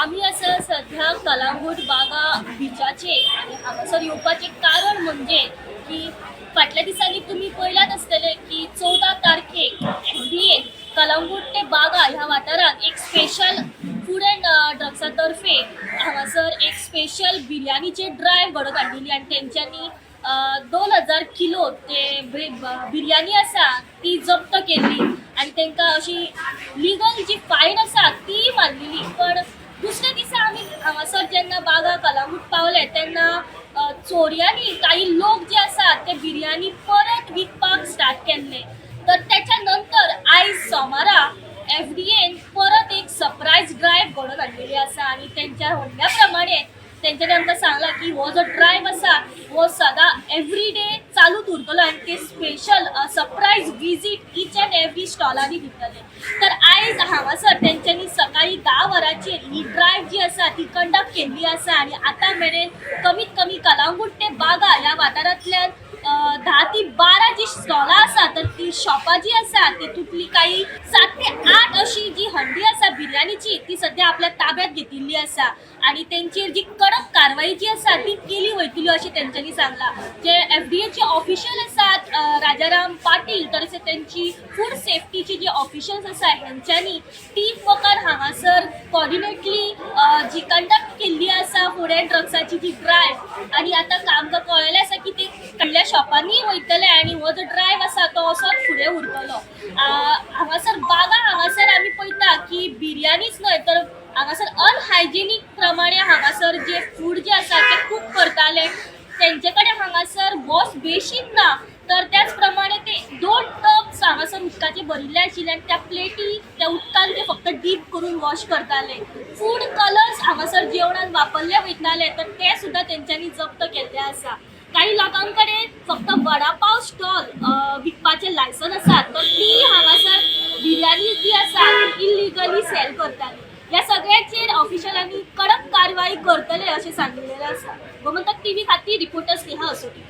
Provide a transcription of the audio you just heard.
आमी आसा सध्या कलांगूट बागा बिचाचेर आनी हांगासर येवपाचें कारण म्हणजे की फाटल्या दिसांनी तुमी पळयलात आसतलें की 14 तारखेक एफडीएन कलांगूट ते बागा ह्या वाठारांत एक स्पेशल फूड अँड ड्रग्सा तर्फे हांगासर एक स्पेशल बिर्याणीचे ड्रायव्ह घडोवन हाडलेली आनी तेंच्यांनी 2000 किलो ते बिर्याणी आसा ती जप्त केल्ली आनी तांकां अशी लिगल जी फायन आसा ती मारलेली. पण दुसऱ्या दिसा आमी हांगासर जेन्ना बागा कलांगूट पावले तेन्ना चोरयांनी काही लोक जे आसात ते बिर्याणी परत विकपाक स्टार्ट केल्ले. तर त्याच्या नंतर आयज सोमारा एफडीएन परत एक सरप्रायज ड्रायव्ह घडोवन हाडलेली आसा आनी तेंच्या म्हणण्या प्रमाणे तेंच्यांनी आमकां सांगलां की हो जो ड्रायव्ह आसा हो सदां एवरी डे चालूच उरतलो आनी ते special surprise visit each and every स्टॉलांनी दितले. तर आयज हांगासर तेंच्यांनी सकाळी 10 वरांचेर ही ड्रायव्ह जी आसा ती कंडक्ट केल्ली आसा आनी आतां मेरेन कमीत कमी कलांगूट ते बागा ह्या वाठारांतल्यान 10 ते 12 जी स्टॉलां आसा तर ती शॉपां जी आसा तेतूंतली काही 7 ते 8 अशी जी हंडी आसा बिर्याणीची ती सद्या आपल्या ताब्यात घेतिल्ली आसा आनी तेंचेर जी कडक कारवाई जी आसा ती केली वयतली अशें तेंच्यांनी सांगलां. जे एफडीएचे ऑफिशियल आसात राजाराम पाटील तशेंच तेंची फूड सेफ्टीची जे ऑफिशियल्स आसा हेंच्यांनी टीम वर्कार हांगासर कॉर्डिनेटली जी कंडक्ट केल्ली आसा फूड अँड ड्रग्साची जी ड्रायव्ह आनी आतां आमकां कळ्ळेलें आसा की ते कडल्या शॉपांनी वयतले आनी हो जो ड्रायव्ह आसा तो असोच फुडें उरतलो. हांगासर बागा हांगासर आमी पळयता की बिर्याणीच न्हय तर हांगासर अनहायजेनीक प्रमाणे हांगासर जे फूड जे आसा ते कूक करताले. तेंचे कडेन हांगासर वॉश बेशीन ना तर त्याच प्रमाणे ते 2 टब्स हांगासर उदकाचे भरिल्ले आशिल्ले आनी त्या प्लेटी त्या उदकान ते फक्त डीप करून वॉश करताले. फूड कलर्स हांगासर जेवणान वापरले वयताले तर ते सुद्दां तेंच्यांनी जप्त केल्ले आसा. काही लोकां कडेन फक्त वडापाव स्टॉल विकपाचें लायसन आसा तर ती हांगासर बिर्याणी जी आसा ती इलिगली सेल करताली. ह्या सगळ्याचेर ऑफिशियलांनी कडक कारवाई करतले अशें सांगिल्लें आसा. गोमंतक टीव्ही खातीर रिपोर्टर स्नेहा असोटी.